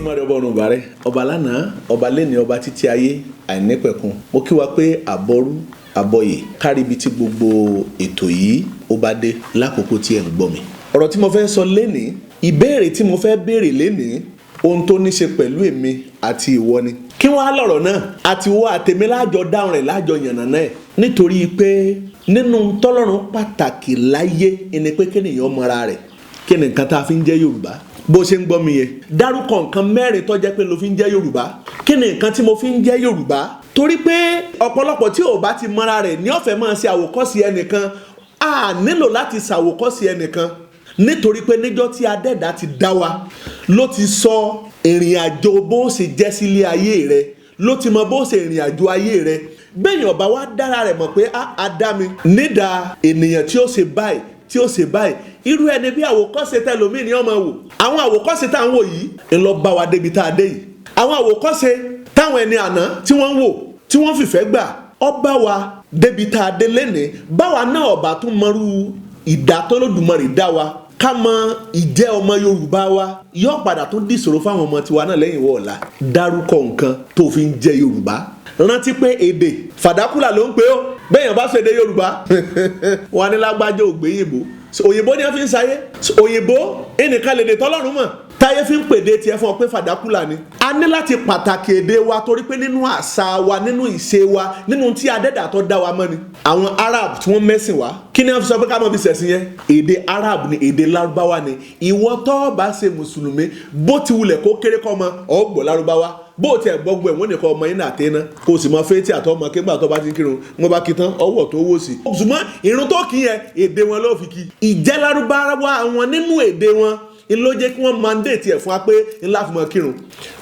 Olódùmarè, ọba ọ̀run bàrẹ̀, ọba lánàá, ọba lẹ́ni, ọba títí ayé àìnípẹ̀kun, mo kí wa pé àbọrú àbọyè kárí ibi tí gbogbo ètò yìí ó bá dé lákòókò tí ẹ̀ ń gbọ́ mi. Ọ̀rọ̀ tí mo fẹ́ sọ lénìí, ìbéèrè tí mo fẹ́ béèrè lénìí, ohun tó ní ṣe pẹ̀lú èmi àti ìwọ ni. Kí wọ́n á lọ̀rọ̀ náà àti ìwọ àtèmi lájọ dáhùn rẹ̀, lájọ yànnàná ẹ̀, nítorí pé nínú tọ́lọ́run pàtàkì láyé ẹni pé kéèyàn mọra rẹ̀. Kí ni nǹkan tá a fi ń jẹ́ Yorùbá? Bó ṣe ń gbọ́ mi yẹn, dárúkọ nǹkan mẹ́rin tó jẹ́ pé ló fi ń jẹ́ Yorùbá. Kí ni nǹkan tí mo fi ń jẹ́ Yorùbá? Torí pé ọ̀pọ̀lọpọ̀ tí ò bá ti mọra rẹ̀ ní ó fẹ́ máa ṣe àwòkọ́ṣe ẹnìkan. A nílò láti ṣàwòkọ́ṣe ẹnìkan, nítorí pé níjọ́ tí Adẹ́dá ti dá wa ló ti sọ ìrìn àjò bó ṣe jẹ́ sílé ayé rẹ̀, ló ti mọ bó ṣe ìrìn àjò ayé rẹ̀. Bẹ́ẹ̀yàn ọba wa dára rẹ̀ mọ̀ pé a dá mi nídàá ènìyàn tí ó ṣe báyìí, tí ó ṣe báyìí, irú ẹni bí àwòkọ́ṣe tẹlòmíì ni ọmọ wò. Àwọn àwòkọ́ṣe tá à ń wò yìí ń lọ bá wa débi tá a dé yìí. Àwọn àwòkọ́ṣe táwọn ẹni àná tí wọ́n ń wò, tí wọ́n fìfẹ́ gbà, ọ bá wa débi tá a dé lénìí. Báwa náà ọba tún mọrú ìdá tó Lódùmarè dá wa, ká mọ ìjẹ́ ọmọ Yorùbá wa, yóò padà tún dìṣòro fáwọn ọmọ tiwa náà lẹ́yìn wọ́ ọ̀la. Dárúkọ nǹkan tó fi ń jẹ́ Yorùbá. Rántí pé èdè fàdákùlà ló ń pè ó. Bẹ́ẹ̀yàn bá ṣèdè Yorùbá, wọn ní lágbájá ògbéyìnbó. Òyìnbó ni wọ́n fi ń sayé. Òyìnbó ẹnìkan lè dè tọ́lọ́run mọ̀ táyé fi ń pèdè tiẹ̀ fún ọ pé fàdákùlà ni. A ní láti pàtàkì èdè wa, torí pé nínú àṣà wa, nínú ìṣe wa, nínú tí Adẹ́dà tó dá wa mọ́ ni. Àwọn Arab tí wọ́n mẹ́sìn wá, kí ni wọ́n fi sọ pé ká máa fi ṣẹ̀sìn yẹn? Èdè Arab ni, èdè Lárúbáwá ni. Ìwọ tó bá ṣe mùsùlùmí, bó ti wulẹ̀ kó kéré kọ́ ọmọ ọ̀gbọ̀ Lárúbáwá, bó tiẹ̀ gbọ́gbọ́ ẹ̀, wọ́n nìkan ọmọ yín náà tẹ́ná, kó o sì mọ fétí àtọ́ ọmọ kégbà tó bá ti ń kírun, wọ́n bá kí tán, ọwọ́ tó wò sí. Ṣùgbọ́n ìrun tó kí yẹn, èdè wọn ló fi kí. Ìjẹ́ Lárúbáwá wọn nínú èdè wọn ló jẹ́ kí wọ́n mandate ẹ̀ fún wa pé ńlá fi mọ kírun.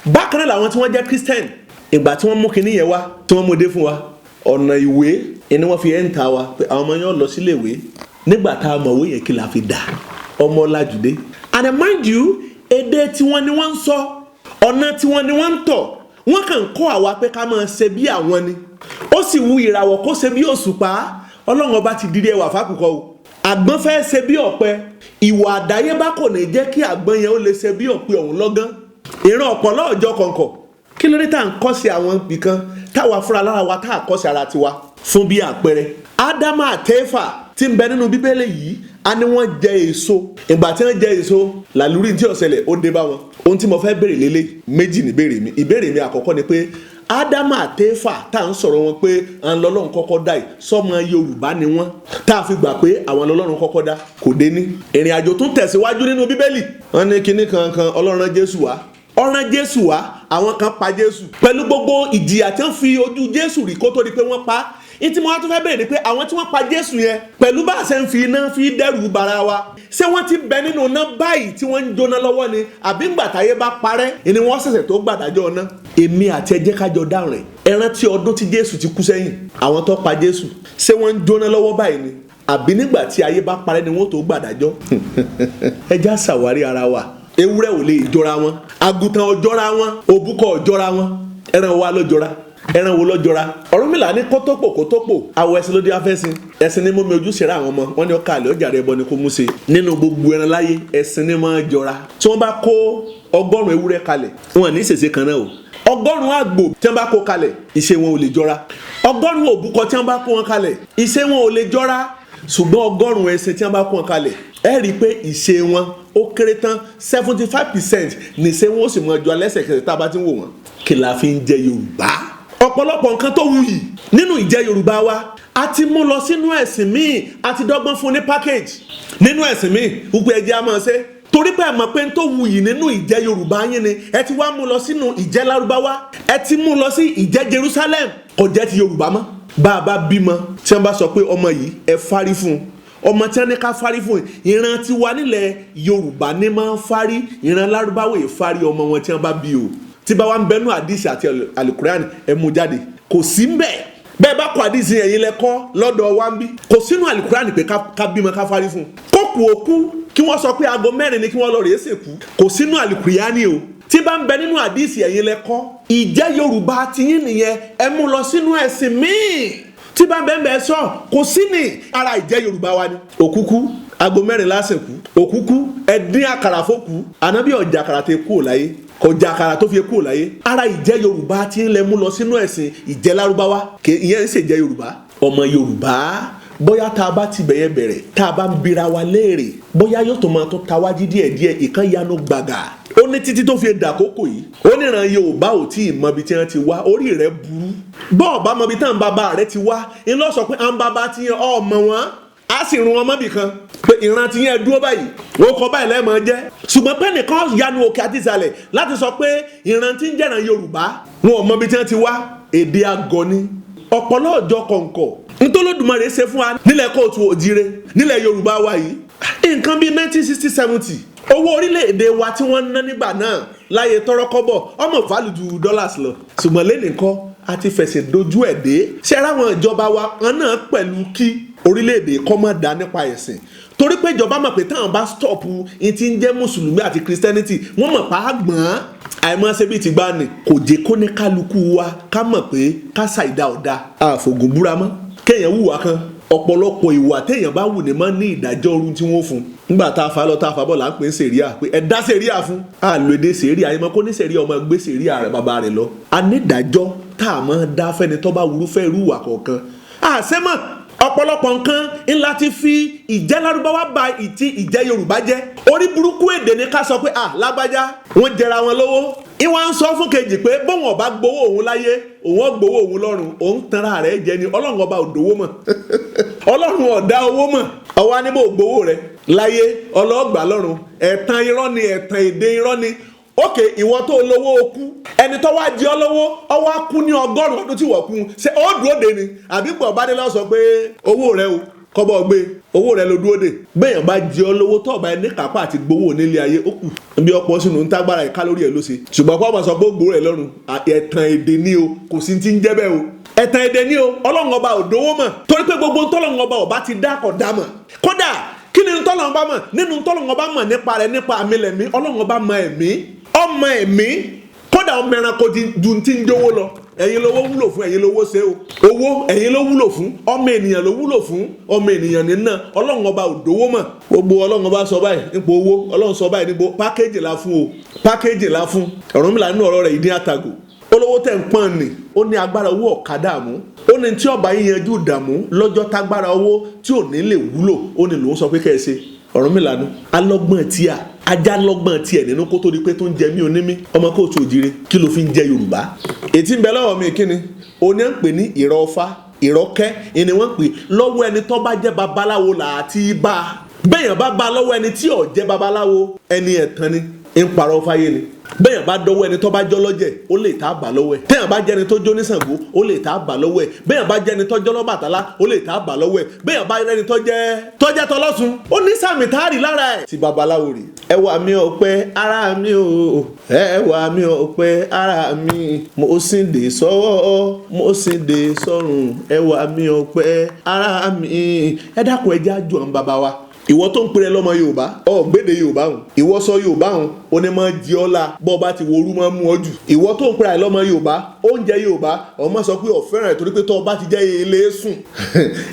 Bákan náà làwọn tí wọ́n jẹ́ Christian, ìgbà tí wọ́n mú kinní yẹn wá, tí wọ́n mú dé fún wa, ọ̀nà ìwé ni wọ́n fi ẹ̀ ń ta wa pé àwọn ọmọ yẹn lọ sílé ìwé. Nígbà tá a mọ̀ òwe yẹn, kí la fi dà ọmọ Ọlájúdé? And mind you, èdè tiwọn ni wọ́n ń sọ, ọ̀nà tiwọn ni wọ́n ń tọ̀. Wọ́n kàn kọ́ àwa pé ká máa ṣe bí àwọn ni. Ó sì wu ìràwọ̀ kó ṣe bí òṣùpá, Ọlọ́run Ọba ti dirí ẹwà fákùkọ o. Àgbọn fẹ́ ṣe bí ọ̀pẹ, ìwà àdáyébá kò ní jẹ́ kí àgbọn yẹn ó lè ṣe bí ọ̀pẹ ọ̀hún lọ́gán. Ìran ọ̀pọ̀lọ́ ọjọ́ kọ̀ǹkọ̀. Kí ló dé tá à ń kọ́ sí àwọn ibìkan táwa fúnra lára wa tá à kọ́ sí ara tiwa? Fún bí àpẹẹrẹ, Ádámù àtẹ́fà tí ń bẹ nínú Bíbélì yìí, a ní wọ́n jẹ èso. Ìgbà tí wọ́n jẹ èso, làlúrí tí ó ṣẹlẹ̀ ó dé bá wọn. Ohun tí mo fẹ́ béèrè lélẹ̀ méjì ní béèrè mi. Ìbéèrè mi àkọ́kọ́ ni pé Ádámù àtẹ́fà tá à ń sọ̀rọ̀ wọn pé àwọn lọ́lọ́run kọ́kọ́ dá yìí, sọ́mọ Yorùbá ni wọ́n tá a fi gbà pé àwọn lọ́lọ́run kọ́kọ́ dá? Kò dé ní. Ìrìn àjò tún tẹ̀síwájú nínú Bíbélì. Wọ́n ní kinní kankan, Ọlọ́run rán Jésù wá, ọ̀ràn Jésù wá, àwọn kan pa Jésù. Pẹ̀lú gbogbo ìjìyà tí wọ́n fi ojú Jésù rí kó tó di pé wọ́n pa á, ìtí mo wá tún fẹ́ bèèrè ni pé àwọn tí wọ́n pa Jésù yẹn, pẹ̀lú bá a ṣe ń fi iná fi dẹ́rù bara wa, ṣé wọ́n ti bẹ nínú iná báyìí tí wọ́n ń jóná lọ́wọ́ ni, àbí ńgbà táyé bá parẹ́ ni wọ́n ṣẹ̀ṣẹ̀ tó gbàdájọ́ iná? Èmi àti ẹ jẹ́ ká jọ dáhùn rẹ̀. Ẹ rántí ọdún tí Jésù ti kú sẹ́yìn. Àwọn tó pa Jésù, ṣé wọ́n ń jóná lọ́wọ́ báyìí ni, àbí nígbà tí ayé bá parẹ́ ni wọ́n tó gbàdájọ́? Ẹ já ṣàwárí ara wa. Ewúrẹ́ ò lè jọra wọn, àgùntàn ò jọra wọn, òbúkọ ò jọra wọn. Ẹran wa ló jọra? Ẹran wo ló jọra? Ọ̀rúnmìlà ní kótópò kótópò awọ ẹṣin ló dé afẹ́sìn. Ẹṣin ní mọ́mi ojú ṣẹ̀rẹ̀ àwọn ọmọ wọn ní ọkà àlẹ́ ọjà rẹ̀ bọ́ ni kò mú ṣe. Nínú gbogbo ẹran láyé, ẹṣin ní máa jọra. Tí wọ́n bá kó 100 ewúrẹ́ kalẹ̀, wọn ní ìṣèṣe kan náà o. 100 àgbò tí wọ́n bá kó kalẹ̀, ìṣe wọn ò lè jọra. 100 òbúkọ tí wọ́n bá kó wọn kalẹ̀, ìṣe wọn ò lè jọra. Ṣùgbọ́n 100 ẹṣin tí wọ́n bá kó wọn kalẹ̀, ẹ rí i pé ìṣe wọn, ó kéré tán, 75% nìṣe wọn ó sì mọ ọjọ́ alẹ́sẹ̀kẹsẹ̀ tá a bá ti ń wò wọ́n. Kí la fi ń jẹ Yorùbá? Ọ̀pọ̀lọpọ̀ nǹkan tó wuyì nínú ìjẹ́ Yorùbá wa, a ti mú lọ sínú ẹ̀sìn míì, a ti dọ́gbọ́n fún ní package nínú ẹ̀sìn míì wípé ẹ jẹ́ a máa ṣe, torí pé ẹ mọ̀ pé n tó wuyì nínú ìjẹ́ Yorùbá yín ni ẹ ti wá mú lọ sínú ìjẹ́ Lárúbáwá, ẹ ti mú lọ sí ìjẹ́ Jerusalem, kò jẹ́ ti Yorùbá mọ́. Bá a bá bímọ, tí wọ́n bá sọ pé ọmọ yìí, ẹ fárí fún un, ọmọ tí wọ́n ní ká fárí fún un, ìran tiwa nílẹ̀ Yorùbá ní máa ń fárí. Ìran Lárúbáwá yìí fárí ọmọ wọn tí wọ́n bá bí o. Tí bá wà ń bẹnu àdìsí àti Alukuran, ẹ mú jáde. Kò sí ń bẹ̀. Bẹ́ẹ̀ bá kọ àdìsí yẹn yín lẹ́kọ́ lọ́dọ̀ wa ń bí. Kò sínú Alukuran pé ká bímọ, ká fárí fún un. Kókù òkú, kí wọ́n sọ pé aago 4 ni kí wọ́n lọ rèé sèkú, kò sínú Alukurani o. Tí bá ń bẹ nínú àdìsí, ẹ̀yin lẹ́kọ́. Ìjẹ́ Yorùbá tiyín nìyẹn, ẹ mú lọ sínú ẹ̀sìn míì. Tí bá ń bẹ ń bẹ sọ, kò sí ní ara ìjẹ́ Yorùbá wa ni. Òkúkú, aago 4 lásìkò òkúkú, ẹ dín àkàrà fókù. Ànábì ọjà àkàrà tẹ kú ò láyé. Kò jẹ àkàrà tó fi kúrò láyé. Ara ìjẹ́ Yorùbá tí ń lẹ mú lọ sínú ẹ̀sìn ìjẹ́ Lárúbáwá, ìyẹn ń ṣèjẹ́ Yorùbá. Ọmọ Yorùbá, bóyá tá a bá ti bẹ̀yẹ bẹ̀rẹ̀, tá a bá ń bira wa léèrè, bóyá yóò tó máa tó tawájí díẹ̀díẹ̀. Ìkan yanu gbàgà, ó ní títí tó fi dàkókò yìí, ó níran Yorùbá ò tí ì mọ ibi tí wọ́n ti wá. Orí rẹ̀ burú. Bọ́ọ̀ bá mọ ibi tí àwọn bàbá rẹ̀ ti wá, ńlọ sọ pé àwọn bàbá ti yan ọmọ wọn á sì run ọmọ bì kan pé ìran ti yẹn dúró báyìí, ó kọ báyìí lẹ́ẹ̀mọ́ jẹ́. Ṣùgbọ́n pé nìkan yanu òkè àti ìsàlẹ̀ láti sọ pé ìran tí ń jẹ́ràn Yorùbá, wọn ò mọ ibi tí wọ́n ti wá. Èdè àgọ́ ni ọ̀pọ̀lọ́ ọjọ́ kọ̀ǹkọ̀ ntọ́lódùmarè ṣe fún wa nílẹ̀ kóòtù òjire nílẹ̀ Yorùbá wa yìí. Nǹkan bíi 1960-70, owó orílẹ̀-èdè wa tí wọ́n ń ná nígbà náà láyé tọ́rọ́kọ́bọ̀ ọmọ value ju dollars lọ. Ṣùgbọ́n lẹ́nìí kọ́ a ti fẹ̀sẹ̀ dojú ẹ̀ dé. Ṣé ráwọn ìjọba wa wọn náà pẹ̀lú kí orílẹ̀-èdè kọ́ mọ́ dá nípa ẹ̀sìn, torí pé ìjọba mọ̀ pé táwọn bá stop ní ti ń jẹ́ mùsùlùmí àti Christianity, wọ́n mọ̀ pa á gbọ́n àìmọ́ ṣe bíi ti gbá ni. Kò jẹ́ kó ní kálukú wa ká mọ̀ pé ká ṣàìdá ọ̀dà àfògùn búra mọ́ kéèyàn wùwà kan. Ọ̀pọ̀lọpọ̀ ìwà téèyàn bá wù ní mọ́ ní ìdájọ́ ọrùn tí wọ́n fún nígbà tá a fa lọ tá a fa bọ̀ là ń pè é sèríà, pé ẹ dá sèríà fún. A lò èdè sèríà yìí mọ́ kó ní sèríà ọmọ gbé sèríà rẹ̀ bàbá rẹ̀ lọ. A ní ìdájọ́ tá a máa dá fẹ́ni tó bá wúrú fẹ́ irú ìwà kọ̀ọ̀kan. Àṣẹ mọ̀ ọ̀pọ̀lọpọ̀ nǹkan ńlá ti fi ìjẹ́ Lárúbáwá ba ìtì ìjẹ́ Yorùbá jẹ́. Orí burúkú èdè ni ká sọ pé à lágbájá wọ́n jẹra wọn lówó, ìwọ́n ń sọ fún kejì pé bóun ọba gbowó òun láyé, òun ó gbowó òun lọ́run. Òun tanra rẹ̀ jẹ ni. Ọlọ́run ọba ò dówó mọ̀, Ọlọ́run ọ̀dá owó mọ̀. Ọwọ́ á ní bò gbowó rẹ̀ láyé, ọlọ́gbà lọ́run. Ẹ̀tàn irọ́ ni, ẹ̀tàn èdè irọ́ ni. Ókè, ìwọ tó lówó o kú, ẹni tó wá di ọ lówó ọ wá kú ní 100 ọdún tí wọ́n kú, ṣé ó dúró de ni? Àbí pọ̀ bá dé lọ sọ pé owó rẹ o, kọ́bọ̀ gbé owó rẹ ló dúró de. Béèyàn bá jẹ ọ lówó tó ọba ẹni kápá àti gbowó nílé ayé, ó kù bí ọ̀pọ̀ sínú ń tágbára ẹ̀ kálórì ẹ̀ ló ṣe. Ṣùgbọ́n kọ́ ọmọ sọ pé ó gbowó rẹ̀ lọ́rùn, ẹ̀tàn èdè ni o, kò sí ti ń jẹ́ bẹ́ẹ̀ o. Ẹ̀tàn èdè ni o. Ọlọ́run ọba ò dówó mọ̀, torí pé gbogbo ntọ́lọ́run ọba ọba ti dá kọ̀ dá mọ̀. Kódà kí ni ntọ́lọ́run ọba mọ̀ nínú ntọ́lọ́run ọba mọ̀ nípa rẹ̀, nípa àmì lẹ̀mí? Ọlọ́run ọba mọ̀ ẹ̀mí, ọmọ ẹ̀mí, kódà ọmọ ẹranko ju ti ń jówó lọ. Ẹ̀yin lówó wúlò fún, ẹ̀yin lówó ṣe o. Owó ẹ̀yin ló wúlò fún, ọmọ ènìyàn ló wúlò fún, ọmọ ènìyàn nínà. Ọlọ́run ọba ò dówó mọ̀. Gbogbo Ọlọ́run ọba sọ báyìí nípa owó, Ọlọ́run sọ báyìí nípa pákéjì la fún o, pákéjì la fún. Ọ̀rúnmìlà nínú ọ̀rọ̀ rẹ̀ ìdí àtàgò, olówó tẹ̀ ń pọ́n ni, ó ní agbára owó ọ̀kadà mú, ó ní tí ọba yín yanjú ìdààmú lọ́jọ́ tágbára owó tí ò ní lè wúlò, ó ní lòún sọ pé kẹ́ ẹ ṣe. Ọ̀rúnmìlà nu alọ́gbọ́n tíà, ajá lọ́gbọ́n tiẹ̀ nínú kó tó di pé tó ń jẹ mí onímí. Ọmọ kóòtù òjire, kí ló fi ń jẹ Yorùbá? Ètí ń bẹ lọ́wọ́ mi, kí ni oní ń pè ní ìrọ̀fá ìrọ̀kẹ́ ìní wọ́n ń pè lọ́wọ́ ẹni tó bá jẹ́ babaláwo làátí bá a. Bẹ́ẹ̀yàn bá bá lọ́wọ́ ẹni tí ò jẹ́ babaláwo, ẹni ẹ̀tàn ni, ń parọ́ fáyé ni. Bẹ́ẹ̀yàn bá dọ́wọ́ ẹni tó bá jọ́ lọ́jẹ̀, ó lè tá a bà lọ́wọ́ ẹ̀. Tẹ́yàn bá jẹ́ni tó jó ní Ṣàngó, ó lè tá a bà lọ́wọ́ ẹ̀. Bẹ́ẹ̀yàn bá jẹ́ni tó jọ́ lọ́bàtálá, ó lè tá a bà lọ́wọ́ ẹ̀. Bẹ́ẹ̀yàn bá rẹ́ni tó jẹ́ tọlọ́sùn, ó ní sàmì táàrí lára ẹ̀. Ti babaláwo rè. Ẹwà mi ò pẹ́ ara mi ò, ẹwà mi ò pẹ́ ara mi, mo sì dé sọ́wọ́, mo sì dé sọ́rùn, ẹwà mi ò pẹ́ ara mi. Ẹ dákun, ẹ jẹ́ àjò àwọn baba wa. Ìwọ tó ń pèrè lọ́mọ Yorùbá, ọ gbéde Yorùbá hùn, ìwọ sọ Yorùbá hùn, onímọ̀ jí ọ́ la bọ́ ọba ti wo orú máa ń mú ọ jù. Ìwọ tó ń pèrè lọ́mọ Yorùbá, oúnjẹ Yorùbá ọmọ sọ pé ọ̀fẹ́ràn ẹ̀ torí pé tó ọba ti jẹ́ ilé sùn.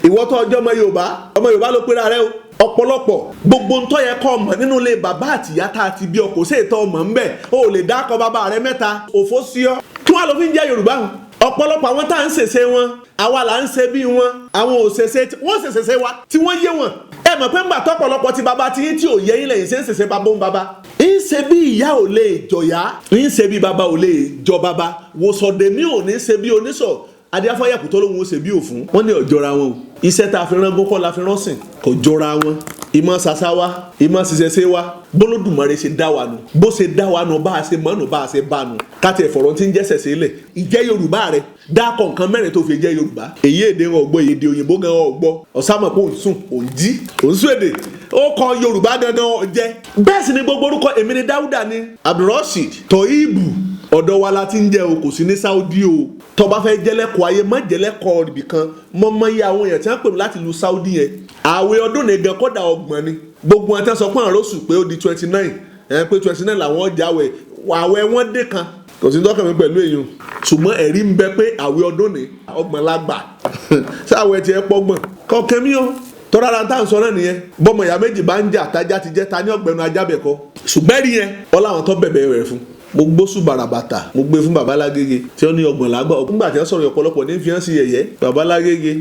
Ìwọ tó ọjọ́ ọmọ Yorùbá, ọmọ Yorùbá ló pèrè rẹ o. Ọ̀pọ̀lọpọ̀ gbogbo ntọ́ yẹ kọ́ ọmọ nínú ilé bàbá àtìyá tá a ti bí ọ, kò sí ètò ọmọ ńbẹ. O ò lè dákọ bàbá rẹ mẹ́ta, òfó sí ọ. Kí wọ́n lọ fi ń jẹ́ Yorùbá hùn? Ọ̀pọ̀lọpọ̀ àwọn tá à ń ṣèṣe wọn, àwa là ń ṣe bí wọn, àwọn ò ṣèṣe, wọ́n ṣèṣe wa tí wọ́n yé wọn. Ẹ mọ̀ pé ńgbà tọ́pọ̀lọpọ̀ ti bàbá tí yín tí ò yẹ yín lẹ́yìn ṣe ń ṣèṣe bàbá ń bàbá. Ń ṣe bí ìyá ò lè jọ̀yà, ń ṣe bí bàbá ò lè jọ bàbá. Wòsàndèmí ò ní ṣe bí oníṣọ̀ adíáfáyàkù tó lóun ó ṣe bí òfun. Wọ́n ní ọ̀jọ́ra wọn o. Iṣẹ́ tá a fi rán gókọ́ la fi rán sìn, kò jọra wọn. Ìmọ̀ ṣàṣà wa, ìmọ̀ ṣiṣẹ́ṣe wa, bólódùmarè ṣe dá wa nù, bó ṣe dá wa nù, bá a ṣe mọ̀ nù, bá a ṣe bá nù. Káti ẹ̀fọ̀rọ̀ tí ń jẹ́ ṣẹ̀ṣẹ̀ lẹ̀. Ìjẹ́ Yorùbá rẹ̀ dákọ̀ nǹkan mẹ́rin tó fi jẹ́ Yorùbá. Èyí èdè wọn ò gbọ́, èdè òyìnbó gan ò gbọ́. Ọ̀sàmọ̀ pé òun sùn, òun jí, òun sún èdè. Ó kọ Yorùbá gangan ò jẹ́. Bẹ́ẹ̀ sì ni gbogbo orúkọ èmi ni Dáúdà ni Abdulrasheed Toibu, ọ̀dọ̀ wa la ti ń jẹ́ o, kò sí ní Saudi o. Tó bá fẹ́ jẹ́lẹ́kọ̀ọ́ ayé, má jẹ́lẹ́kọ̀ọ́ ibì kan. Mọ́mọ́ iye àwọn èèyàn tí wọ́n pè mí láti lu Saudi yẹn. Ààwẹ̀ ọdún nìkan kọ́dà 30 ni. Gbogbo wọn tí wọ́n sọ pé àwọn rọ́ọ̀sù pé ó di 29, ẹ̀ pé 29 làwọn jáwẹ̀, ààwẹ̀ wọn dé kan. Kò sí dọ́kàn mi pẹ̀lú èèyàn, ṣùgbọ́n ẹ̀rí ń bẹ pé ààwẹ̀ ọdún ní 30 la gbà. Sáwẹ̀ tiẹ̀ pọ́gbọ̀n kọ̀ọ̀kan mi o. Tọ́ra ara tá à ń sọ náà nìyẹn. Bọ́mọ ìyá méjì bá ń jà, tájá ti jẹ́ ta ní ọ̀gbẹ́nu ajá bẹ̀ kọ́. Ṣùgbọ́n ẹ̀rí yẹn ọláwọn tó bẹ̀bẹ̀ rẹ̀ fún. Mo gbósù bàràbàtà, mo gbé fún Babalágége tí ó ní 30 lágbà. Nígbà tí wọ́n sọ̀rọ̀, ọ̀pọ̀lọpọ̀ ní fi hàn sí yẹ̀yẹ́. Babalágége,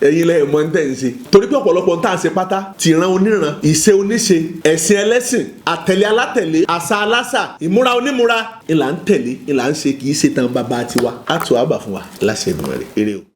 ẹ̀yin lẹ́yìn mọ́ ń tẹ̀ ń ṣe, torí pé ọ̀pọ̀lọpọ̀ ń tà ń ṣe pátá tìran oníran, ìṣe oníṣe, ẹ̀sìn ẹlẹ́sìn, àtẹ̀lé alátẹ̀lé, àṣà aláṣà, ìmúra onímúra, ìlà ń tẹ̀lé, ìlà ń ṣe, kì í ṣe tán bàbá tiwa. Á tù á bà fún wa láṣẹ Èdùmàrè. Ire o.